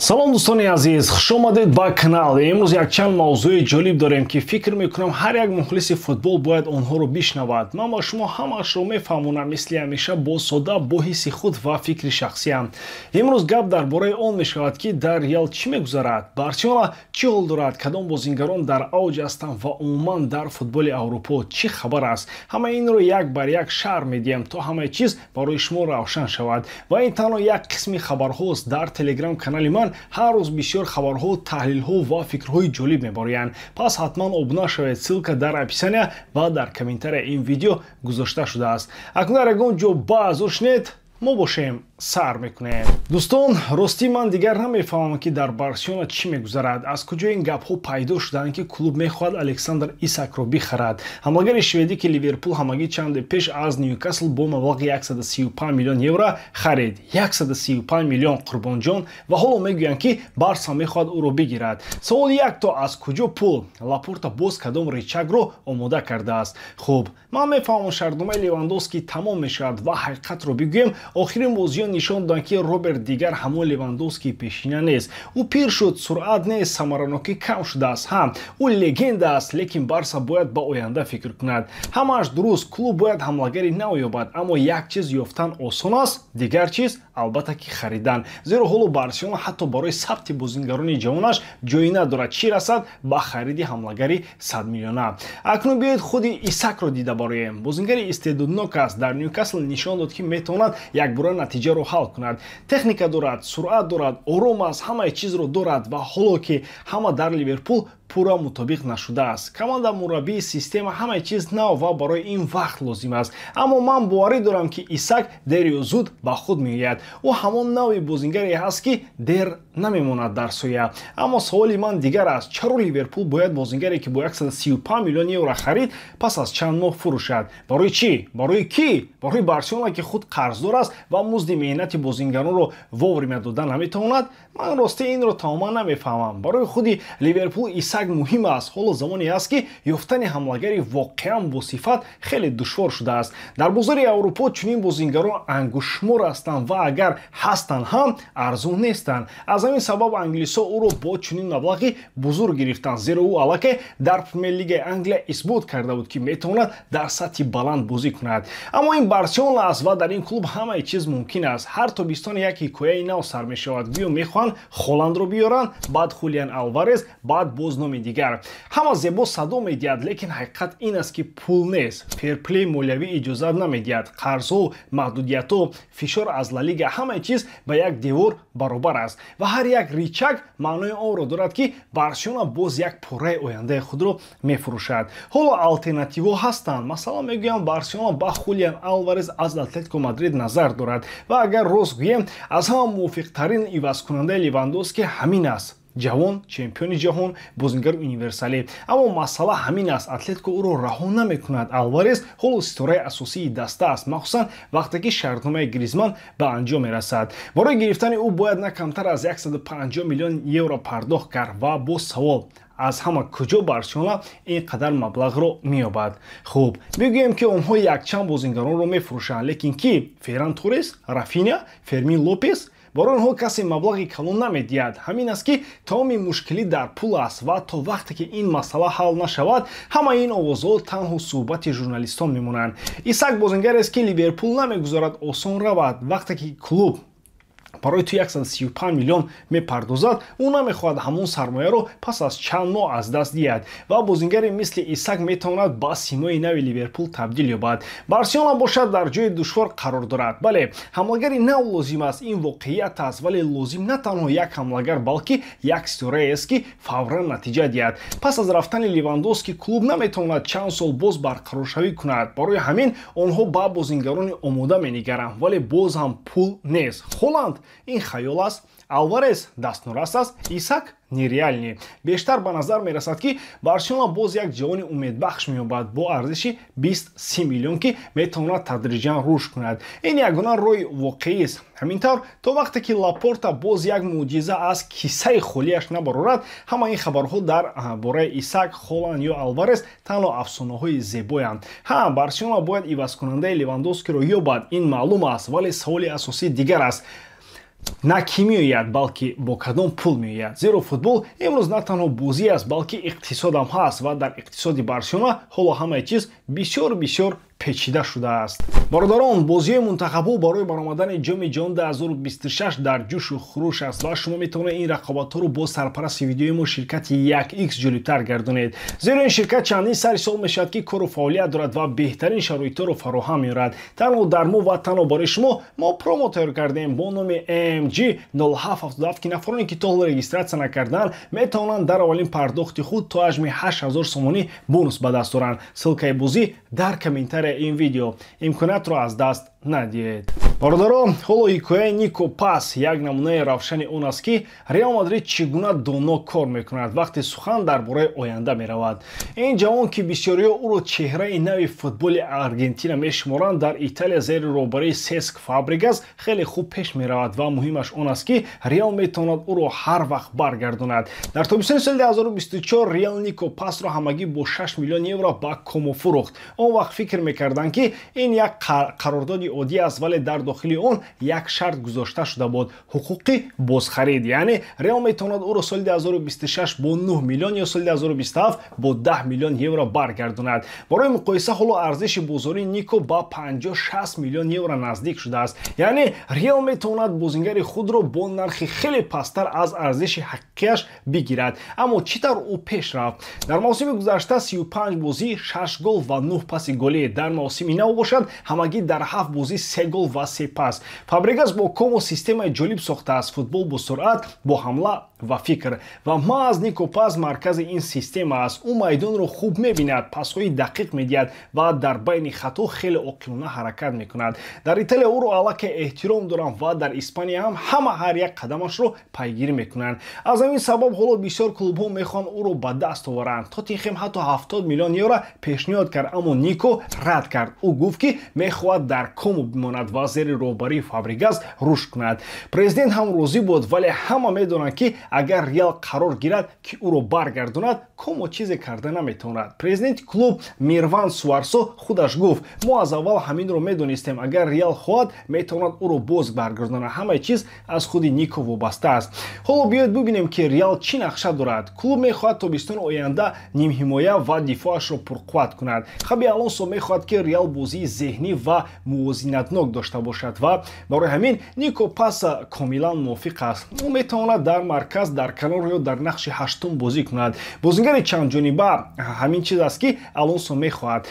Салом, дӯстони азиз, хуш омадед ба канал. Имрӯз якчанд мавзӯи ҷолиб дорем, ки фикр мекунам, ҳар як мухлиси футбол бояд онҳоро бишнавад. Ман ба шумо ҳамаашро мефаҳмонам, мисли ҳамеша бо сода, бо ҳисси худ ва фикри шахсиям. Имрӯз гап дар бораи он мешавад, ки дар Реал чӣ мегузарад, Барселона чӣ ҳол дорад, кадом бозингарон дар авҷ ҳастанд ва умуман дар футболи Аврупо чӣ хабар аст. Ҳамаи инро як бар як шарҳ медиҳем, то ҳамаи чиз барои шумо равшан шавад. Ва ин танҳо як қисми хабарҳост. Дар Телеграм канали ман ҳар рӯз бисёр хабарҳо, таҳлилҳо ва фикрҳои ҷолиб мебароянд, пас ҳатман обуна шавед. Ссылка дар описания ва дар комментария ин видео гузошта шудааст. Акнун дар ягон ҷо баъзур шунед, мо бошем, сар мекунем. Дӯстон, ростӣ ман дигар намефаҳмам, ки дар Барселона чӣ мегузарад. Аз куҷо ин гапҳо пайдо шуданд, ки клуб мехоҳад Александр Исакро бихарад? Ҳамлагари шведӣ, ки Ливерпул ҳамагӣ чанде пеш аз Ньюкасл бо маблағи 135 миллион евро харид. 135 миллион, Қурбонҷон! Ва ҳоло мегӯянд, ки Барса мехоҳад ӯро бигирад. Саволи якто: аз куҷо пул? Лапорта боз кадом рычагро омода кардааст? Хуб, ман мефаҳмам, шартномаи Левандовский тамом мешавад ва ҳақиқатро бигӯем, охирин бозиҳо нишон доданд, ки Роберт дигар ҳамон Левандовскии пешина нест. Ӯ пир шуд, суръат нест, самаранокӣ кам шудааст. Ҳа, ӯ легенда аст, лекин Барса бояд ба оянда фикр кунад. Ҳамааш дуруст, клуб бояд ҳамлагари нав ёбад, аммо як чиз ёфтан осон аст, дигар чиз, албатта, ки харидан, зеро ҳоло Барселона ҳатто барои сабти бозингарони ҷавонаш ҷое надорад, чӣ расад ба хариди ҳамлагари 100 миллиона. Акнун биёед, худи Исакро дида бароем. Бозингари истеъдоднок аст. Дар Ньюкасл нишон дод, ки метавонад якбора натиҷаро ҳал кунад. Техника дорад, суръат дорад, ором аст, ҳамаи чизро дорад. Ва ҳоло ки ҳама дар Ливерпул пурра мутобиқ нашудааст: команда, мураббӣ, система, ҳамаи чиз нав ва барои ин вақт лозим аст. Аммо ман боварӣ дорам, ки Исак дер ё зуд ба худ меояд. Ӯ ҳамон навъи бозингаре ҳаст, ки дер намемонад дар соя. Аммо саволи ман дигар аст: чаро Ливерпул бояд бозингаре, ки бо 135 миллион евро харид, пас аз чанд моҳ фурӯшад? Барои чӣ? Барои кӣ? Барои Барселона, ки худ қарздор аст ва музди меҳнати бозингаронро вовремя дода наметавонад? Ман рости инро тамоман намефаҳмам. Барои худи Ливерпул Исак муҳим аст. Ҳоло замоне аст, ки ёфтани ҳамлагари воқеан босифат хеле душвор шудааст. Дар бозори Аврупо чунин бозингарон ангуштшумор ҳастанд ва агар ҳастанд ҳам, арзон нестанд. Аз ҳамин сабаб англисҳо ӯро бо чунин маблағи бузург гирифтанд, зеро ӯ аллакай дар Премер-лигаи Англия исбот карда буд, ки метавонад дар сатҳи баланд бозӣ кунад. Аммо ин Барселона аст ва дар ин клуб ҳамаи чиз мумкин аст. Ҳар тобистон як ҳикояи нав сар мешавад. Гӯё мехоҳанд Холандро биёранд, баъд Хулиан Алварес, баъд боз номи дигар. Ҳама зебо садо медиҳад, лекин ҳақиқат ин аст, ки пул нест. Ферплей молиявӣ иҷозат намедиҳад. Қарзҳо, маҳдудиятҳо, фишор аз Ла Лига — ҳамаи чиз ба як девор баробар аст. Ва ҳар як рычаг маънои онро дорад, ки Барселона боз як пораи ояндаи худро мефурӯшад. Ҳоло алтернативҳо ҳастанд. Масалан, мегӯям, Барселона ба Хулиан Алварес аз Атлетико Мадрид назар дорад ва агар рост гӯем, аз ҳама мувофиқтарин ивазкунандаи Левандовски ҳамин аст: ҷавон, чемпиони ҷаҳон, бозингари универсалӣ. Аммо масъала ҳамин аст: Атлетико ӯро раҳо намекунад. Алварес ҳоло ситораи асосии даста аст, махсусан вақте ки шартномаи Гризман ба анҷом мерасад. Барои гирифтани ӯ бояд на камтар аз 150 миллион евро пардохт кард. Ва боз савол: аз ҳама куҷо Барселона ин қадар маблағро меёбад? Хуб, мегӯем, ки онҳо якчанд бозингаронро мефурӯшанд, лекин ки? Ферран Торрес, Рафиня, Фермин Лопес? Барои онҳо касе маблағи калон намедиҳад. Ҳамин аст, ки тамоми мушкилӣ дар пул аст ва то вақте ки ин масъала ҳал нашавад, ҳамаи ин овозҳо танҳо суҳбати журналистон мемонанд. Исак бозингарест, ки Ливерпул намегузорад осон равад. Вақте ки клуб барои ту 135 миллион мепардозад, ӯ намехоҳад ҳамон сармояро пас аз чанд моҳ аз даст диҳад. Ва бозингаре мисли Исак метавонад ба симои нави Ливерпул табдил ёбад. Барселона бошад, дар ҷои душвор қарор дорад. Бале, ҳамлагари нав лозим аст, ин воқеият аст, вале лозим на танҳо як ҳамлагар, балки як ситораест, ки фавран натиҷа диҳад. Пас аз рафтани Левандовски клуб наметавонад чанд сол боз барқароршавӣ кунад. Барои ҳамин онҳо ба бозингарони омода менигаранд, вале боз ҳам пул нест. Холанд ин хаёл аст, Алварес дастнорас аст, Исак нереальный. Бештар ба назар мерасад, ки Барселона боз як ҷавони умедбахш меёбад бо арзиши 20-30 миллион, ки метавонад тадриҷан рушд кунад. Ин ягона роҳи воқеист. Ҳамин тавр, то вақте ки Лапорта боз як мӯъҷиза аз киссаи холиаш набарорад, ҳама ин хабарҳо дар бораи Исак, Холанд ё Алварес танҳо афсонаҳои зебоянд. Ҳа, Барселона бояд ивазкунандаи Левандовскиро ёбад, ин маълум аст, вале саволи асосӣ дигар аст. На кӣ меояд, балки бо кадом пул меояд. Зеро футбол имрӯз на танҳо бозӣ аст, балки иқтисодам ҳаст ва дар иқтисоди Барселона ҳоло ҳамаи чиз бисёр бисёр печида шудааст. Бародарон, бозиҳои мунтахабҳо барои баромадани Ҷоми ҷаҳон 2026 дар ҷӯшу хуруш аст ва шумо метавонед ин рақобатҳоро бо сарпарасти видеои мо, ширкати 1X, ҷолибтар гардонед. Зеро ин ширкат чандин сари сол мешавад, ки кору фаъолият дорад ва беҳтарин шароитҳоро фароҳам меорад. Танҳо дар мо ва танҳо барои шумо мо промо тайёр кардем бо номи MG 0777, ки нафароне, ки то ҳоло регистрация накардаанд, метавонанд дар аввалин пардохти худ то ҳаҷми 8000 сомонӣ бонус ба даст оранд. Ссылкаи бозӣ дар комментария ин видео. Имкониятро аз даст надиҳед. Бародарон, ҳоло ҳикояи Нико Пас як намунаи равшани он аст, ки Реал Мадрид чӣ гуна доно кор мекунад, вақте сухан дар бораи оянда меравад. Ин ҷавон, ки бисёриҳо ӯро чеҳраи нави футболи Аргентина мешуморанд, дар Италия зери роҳбарии Сеск Фабригас хеле хуб пеш меравад ва муҳимаш он аст, ки Реал метавонад ӯро ҳар вақт баргардонад. Дар тобистони соли 2024 Реал Нико Пасро ҳамагӣ бо 6 миллион евро ба Комо фурӯхт. Он вақт фикр мекарданд, ки ин як қарордоди оддӣ аст, вале дар дохили он як шарт гузошта шуда буд: ҳуқуқи бозхарид. Яъне Реал метавонад ӯро соли 2026 бо 9 миллион ё соли 2027 бо 10 миллион евро баргардонад. Барои муқоиса, ҳоло арзиши бозории Нико ба 50-60 миллион евро наздик шудааст. Яъне Реал метавонад бозингари худро бо нархи хеле пасттар аз арзиши ҳақиқияш бигирад. Аммо чӣ тавр ӯ пеш рафт? Дар мавсими гузашта 35 бозӣ, 6 гол ва 9 паси голӣ. Дар мавсими нав бошад, ҳамагӣ дар 7 бозӣ 3 гол ва 3 пас. Фабрегас бо Комо системаи ҷолиб сохтааст: футбол бо суръат, бо ҳамла ва фикр. Ва маҳз Нико Пас маркази ин система аст. Ӯ майдонро хуб мебинад, пасҳои дақиқ медиҳад ва дар байни хатҳо хеле оқилона ҳаракат мекунад. Дар Италия ӯро аллакай эҳтиром доранд ва дар Испания ҳам ҳама ҳар як қадамашро пайгирӣ мекунанд. Аз ҳамин сабаб ҳоло бисёр клубҳо мехоҳанд ӯро ба даст оваранд. Тоттенхем ҳатто 70 миллион евро пешниҳод кард, аммо Нико рад кард. Ӯ гуфт, ки мехоҳад дар Комо бимонад ва зери роҳбарии Фабригас рушд кунад. Президент ҳам розӣ буд, вале ҳама медонанд, ки агар Реал қарор гирад, ки ӯро баргардонад, Комо чизе карда наметавонад. Президенти клуб Мирван Суарсо худаш гуфт: «Мо аз аввал ҳаминро медонистем. Агар Реал хоҳад, метавонад ӯро боз баргардонад. Ҳамаи чиз аз худи Нико вобаста аст». Ҳоло биёед бибинем, ки Реал чӣ нақша дорад. Клуб мехоҳад тобистони оянда нимҳимоя ва дифоашро пурқувват кунад. Хаби Алонсо мехоҳад, ки Реал бозии зеҳнӣ ва мувозинатнок дошта бошад ва барои ҳамин Нико Пас комилан мувофиқ аст. Ӯ метавонад дар марказ, дар канор ё дар нақши ҳаштум бозӣ кунад. Бозингари чандҷониба — ҳамин чиз аст, ки Алонсо мехоҳад.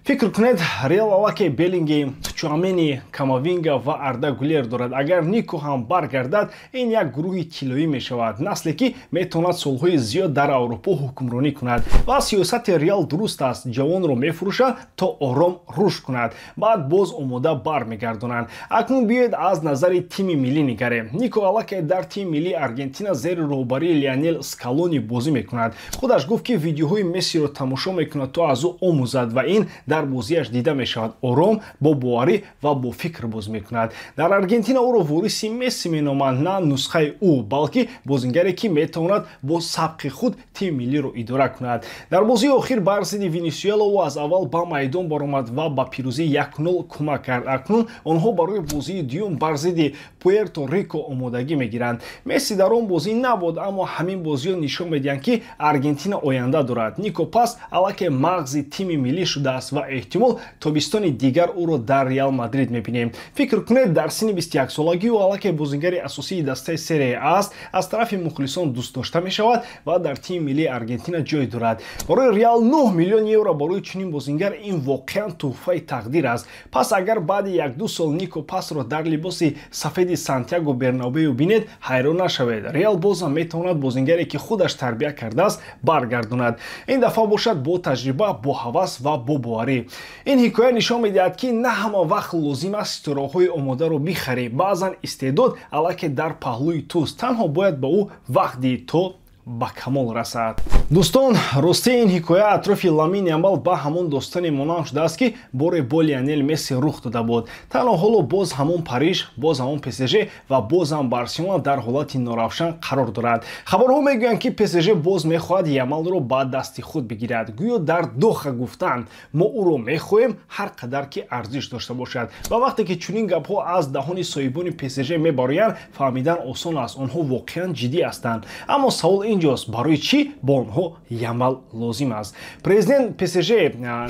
Фикр кунед, Реал аллакай Беллингем, Чуамени, Камавинга ва Арда Гулер дорад. Агар Нико ҳам баргардад, ин як гурӯҳи тиллоӣ мешавад, насле, ки метавонад солҳои зиёд дар Аврупо ҳукмронӣ кунад. Ва сиёсати Реал дуруст аст: ҷавонро мефурӯшад, то ором рушд кунад, баъд боз омода бармегардонанд. Акнун биёед аз назари тими миллӣ нигарем. Нико аллакай дар тими миллии Аргентина зери роҳбарии Лионел Скалони бозӣ мекунад. Худаш гуфт, ки видеоҳои Мессиро тамошо мекунад, то аз ӯ омӯзад, ва ин дар бозиаш дида мешавад: ором, бо боварӣ ва бо фикр бозӣ мекунад. Дар Аргентина ӯро вориси Месси меноманд, на нусхаи ӯ, балки бозингаре, ки метавонад бо сабқи худ тими миллиро идора кунад. Дар бозии охир бар зидди Венесуэла ӯ аз аввал ба майдон баромад ва ба пирӯзии 1-0 кӯмак кард. Акнун онҳо барои бозии дуюм бар зидди Пуэрто Рико омодагӣ мегиранд. Месси дар он бозӣ набуд, аммо ҳамин бозиҳо нишон медиҳанд, ки Аргентина оянда дорад. Нико Пас аллакай мағзи тими миллӣ шудааст ва эҳтимол тобистони дигар ӯро дар Реал Мадрид мебинем. Фикр кунед, дар синни 21-солагӣ ӯ аллакай бозингари асосии дастаи Серия А аст, аз тарафи мухлисон дӯст дошта мешавад ва дар тими миллии Аргентина ҷой дорад. Барои Реал 9 миллион евро барои чунин бозингар — ин воқеан тӯҳфаи тақдир аст. Пас агар баъди як-ду сол Нико Пасро дар либоси сафеди Сантьяго Бернабею бинед, ҳайрон нашавед. Реал бозам метавонад бозингаре, ки худаш тарбия кардааст, баргардонад. Ин дафъа бошад бо таҷриба, бо ҳавас ва бо боварӣ. Ин ҳикоя нишон медиҳад, ки на ҳама вақт лозим аст ситораҳои омодаро бихарӣ. Баъзан истеъдод аллакай дар паҳлӯи туст, танҳо бояд ба ӯ вақт диҳӣ, то Ба камол расад. Дӯстон, ростӣ, ин ҳикоя атрофи Ламин Ямал ба ҳамон достоне монанд шудааст, ки боре бо Лионел Месси рух дода буд. Танҳо ҳоло боз ҳамон Париж, боз ҳамон ПСЖ ва боз ҳам Барселона дар ҳолати норавшан қарор дорад. Хабарҳо мегӯянд, ки ПСЖ боз мехоҳад Ямалро ба дасти худ бигирад. Гӯё дар Доха гуфтанд: «Мо ӯро мехоҳем, ҳар қадар ки арзиш дошта бошад». Ва вақте ки чунин гапҳо аз даҳони соҳибони ПСЖ мебароянд, фаҳмидан осон аст: онҳо воқеан ҷиддӣ ҳастанд. Аммо савол инҷост: барои чӣ бо онҳо Ямал лозим аст? Президент ПСЖ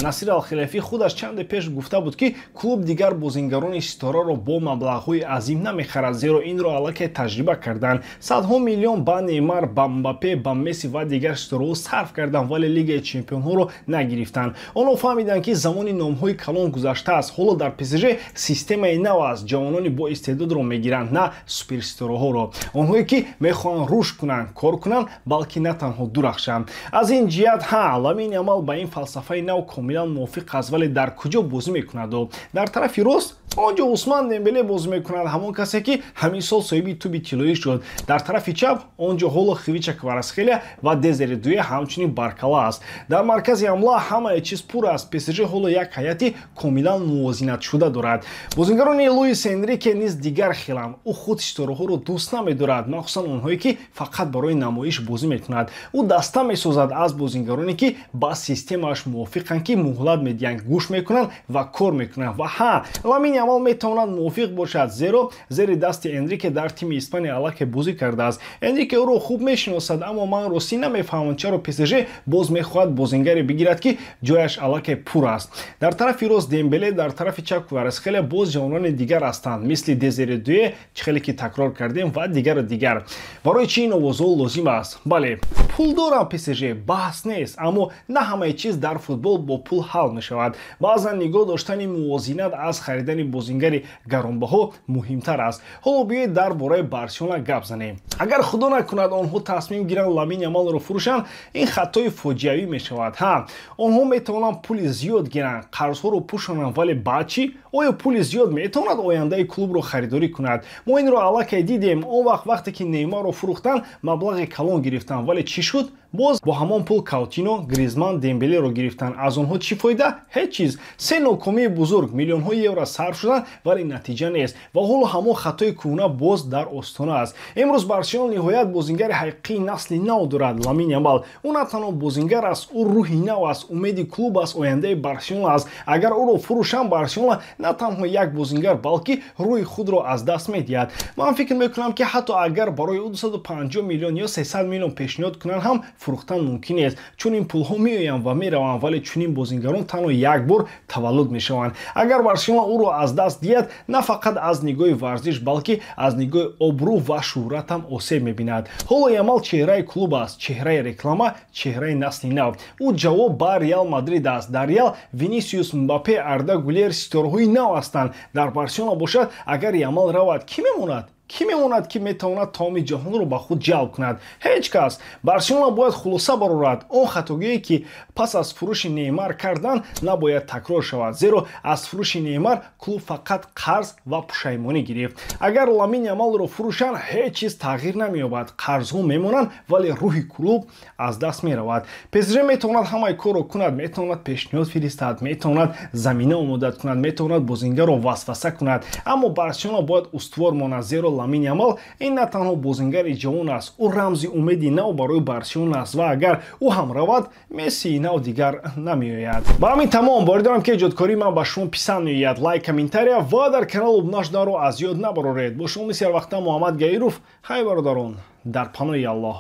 Насир Алхилафӣ худаш чанде пеш гуфта буд, ки клуб дигар бозингарони ситораро бо маблағҳои азим намехарад, зеро инро аллакай таҷриба карданд. Садҳо миллион ба Неймар, ба Мбаппе, ба Месси ва дигар ситораҳо сарф карданд, вале Лигаи чемпионҳоро нагирифтанд. Онҳо фаҳмиданд, ки замони номҳои калон гузаштааст. Ҳоло дар ПСЖ системаи нав аст: ҷавонони боистеъдодро мегиранд, на суперситораҳоро, онҳое ки мехоҳанд рушд кунанд, кор кунанд, балки на танҳо дурахшанд. Аз ин ҷиҳат, ҳа, Ламин Ямал ба ин фалсафаи нав комилан мувофиқ аст. Вале дар куҷо бозӣ мекунад? Дар тарафи рост он ҷо Усман Дембеле бозӣ мекунад, ҳамон касе ки ҳамин сол соҳиби тӯби тиллоӣ шуд. Дар тарафи чап он ҷо ҳоло Хвича Кварасхелия ва Дезире Дуэ, ҳамчунин Баркала аст. Дар маркази ҳамла ҳамаи чиз пур аст. ПСЖ ҳоло як ҳайати комилан мувозинатшуда дорад. Бозингарони Луис Энрике низ дигар хеланд. Ӯ худ ситораҳоро дӯст намедорад, махсусан онҳое ки фақат барои намоиш бозӣ мекунад. Ӯ даста месозад аз бозингароне, ки ба системааш мувофиқанд, ки муҳлат медиҳанд, гӯш мекунанд ва кор мекунанд. Ва ҳа, Ламин Ямал метавонад мувофиқ бошад, зеро зери дасти Энрике дар тими Испания аллакай бозӣ кардааст. Энрике ӯро хуб мешиносад. Аммо ман ростӣ намефаҳмам, чаро ПСЖ боз мехоҳад бозингаре бигирад, ки ҷояш аллакай пур аст. Дар тарафи рост Дембеле, дар тарафи чап Кварасхелия, боз ҷавонони дигар ҳастанд, мисли Дезире Дуэ, чӣ хеле ки такрор кардем, ва дигару дигар. Барои чӣ ин овозҳо лозим аст? Бале, пул дорам ПСЖ, баҳс нест, аммо на ҳамаи чиз дар футбол бо пул ҳал мешавад. Баъзан нигоҳ доштани мувозинат аз харидани бозингари гаронбаҳо муҳимтар аст. Ҳоло биёед, дар бораи Барселона гап занем. Агар, худо накунад, онҳо тасмим гиранд Ламин Ямалро фурӯшанд, ин хатои фоҷиавӣ мешавад. Ҳа, онҳо метавонанд пули зиёд гиранд, қарзҳоро пӯшонанд, вале баъд чӣ? Оё пули зиёд метавонад ояндаи клубро харидорӣ кунад? Мо инро аллакай дидем. Он вақт, вақте ки Неймарро фурӯхтанд, маблағи калон гирифтанд, вале чӣ шуд? Боз бо ҳамон пул Каутино, Гризман, Дембелеро гирифтанд. Аз онҳо чӣ фоида? Ҳеҷ чиз. Се нокомии бузург: миллионҳои евро сарф шуданд, вале натиҷа нест. Ва ҳоло ҳамон хатои кӯҳна боз дар остона аст. Имрӯз Барселона ниҳоят бозингари ҳақиқии насли нав дорад: Ламин Ямал. Ӯ на танҳо бозингар аст, ӯ рӯҳи нав аст, умеди клуб аст, ояндаи Барселона аст. Агар ӯро фурӯшанд, Барселона на танҳо як бозингар, балки рӯҳи худро аз даст медиҳад. Ман фикр мекунам, ки ҳатто агар барои ӯ 250 миллион ё 300 миллион пешниҳод кунанд ҳам, фурӯхтан мумкин нест, чун ин пулҳо меоянд ва мераванд, вале чунин бозингарон танҳо як бор таваллуд мешаванд. Агар Барселона ӯро аз даст диҳад, на фақат аз нигоҳи варзиш, балки аз нигоҳи обрӯ ва шӯҳрат ҳам осеб мебинад. Ҳоло Ямал чеҳраи клуб аст, чеҳраи реклама, чеҳраи насли нав. Ӯ ҷавоб ба Реал Мадрид аст. Дар Реал Винисиус, Мбаппе, Арда Гулер ситораҳои нав ҳастанд. Дар Барселона бошад, агар Ямал равад, кӣ мемонад? Кӣ мемонад, ки метавонад тамоми ҷаҳонро ба худ ҷалб кунад? Ҳеҷ кас. Барселона бояд хулоса барорад: он хатогие, ки пас аз фурӯши Неймар карданд, набояд такрор шавад, зеро аз фурӯши Неймар клуб фақат қарз ва пушаймонӣ гирифт. Агар Ламин Ямалро фурӯшанд, ҳеҷ чиз тағйир намеёбад. Қарзҳо мемонанд, вале рӯҳи клуб аз даст меравад. ПСЖ метавонад ҳамаи корро кунад: метавонад пешниҳод фиристад, метавонад замина омода кунад, метавонад бозингарро васваса кунад. Аммо Барселона бояд устувор монад, зеро Ламин Ямал ин на танҳо бозингари ҷавон аст, ӯ рамзи умеди нав барои Барселона аст. Ва агар ӯ ҳам равад, Мессии нав дигар намеояд. Ба ҳамин тамом. Боварӣ дорам, ки эҷодкории ман ба шумо писанд меояд. Лайк, комментария ва дар канал обуна шуданро аз ёд набароред. Бо шумо мисли ҳарвақта Муҳаммад Гаиров. Хай, бародарон, дар паноҳи Аллоҳ.